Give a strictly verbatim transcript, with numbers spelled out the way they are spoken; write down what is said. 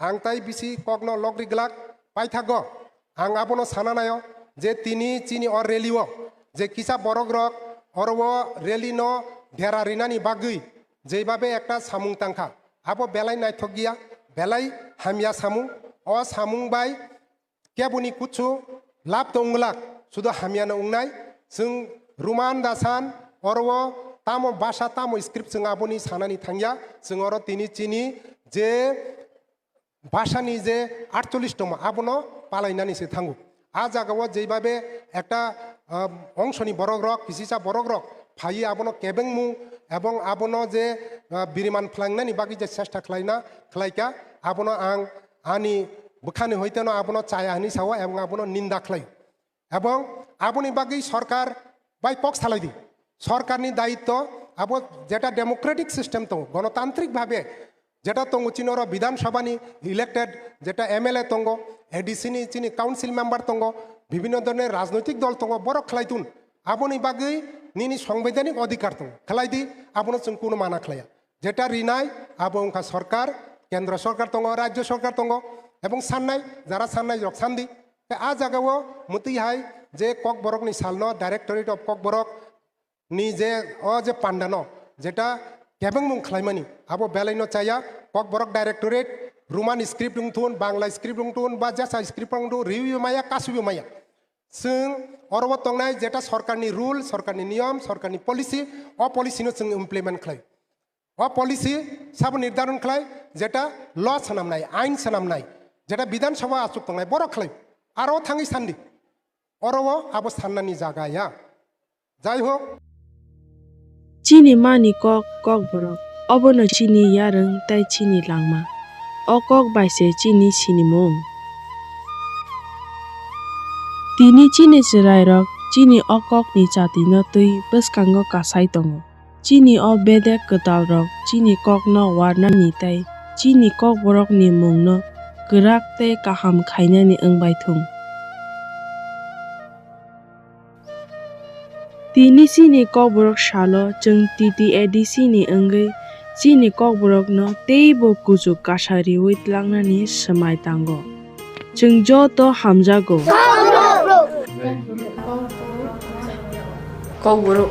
Ang tai bisi kokno logri glak paithago. Ang abono sana naio je tini chini o rally o je kisa borok rok oro o rally no dera rinani bagwi jeibabe ekta samung tangkha, abo belai naithok giya, belai hamya samung. O samung bai keboni kuchu lab tong glak, sudo hamyano wngnai. Chwng Roman dasan oro o tamo basa, tamo script chwng aboni sanani thangya. Chwng oro tini chini je bhasani je atchollish tongma abono palainani se thango. A jagao jeibabe ekta, ah, ongsoni borok rok, kisisa borok rok phaiwi abono kebengmung ebong abono je, ah, biriman phlaingnani bagwi je chesta khlaina khlaika, abono ang ani bwkhani hoiteno abono chaya hinwi sao ebong abono ninda khlai. Ebong aboni bagwi sorkar bai kok salai di. Sorkarni dayitto abo jeta democratic system tongo, gonotantrik bhabe jeta tongo, chini oro Bidhan Sabha ni elected jeta M L A tongo, A D C ni chini council member tongo, bibhinno dhoroner rajnoitik dol tongo, borok khlai tun. Aboni bagwi nini sangbidhanik odhikar tongo, khlai di, abono chwng kunu mana khlaiya. Jeta rinai abo wngkha sorkar, kendro sorkar tongo, rajyo sorkar tongo, ebong sannai, jara sannai rok sandi. Te a jagao mwtwi hai je Kokborokni salno Directorate of Kokborok ni je o je pandano jeta kebengmung khlaimani abo belaino chaya. Kokborok Directorate Roman script wngthun, Bangla script wngthun ba jesa script wngthun, riwi maya, kasui maya. Chwng oro o tongnai jeta sorkarni rule, sorkarni niyom, sorkarni policy, o policy no chwng implement khlai. O policy sabo nirdaron khlai, jeta law swnamnai, ain swnamnai, jeta Bidhan Sabha achuk tongnai, borok khlai. Aro thangwi sandi. Oro o abo sannani jaga ya. Jai hok. Chini mani kok, Kokborok. Obono chini yarwng tei chini langma. O kok bai se chini sinimung. Tini chini chwrairok chini o kokni chatino twi bwskango kasai tongo. Chini o bedek kwtalrok chini kokno warnani tei chini Kokborokni mungno kwrak tei kaham khainani wngbai thung. Tini chini Kokborok salo chwng T T A D C ni wngwi chini Kokborokno teibo kuchuk kasa riwi tlangnani swmai tango. Chwng joto hamjago. Kokborok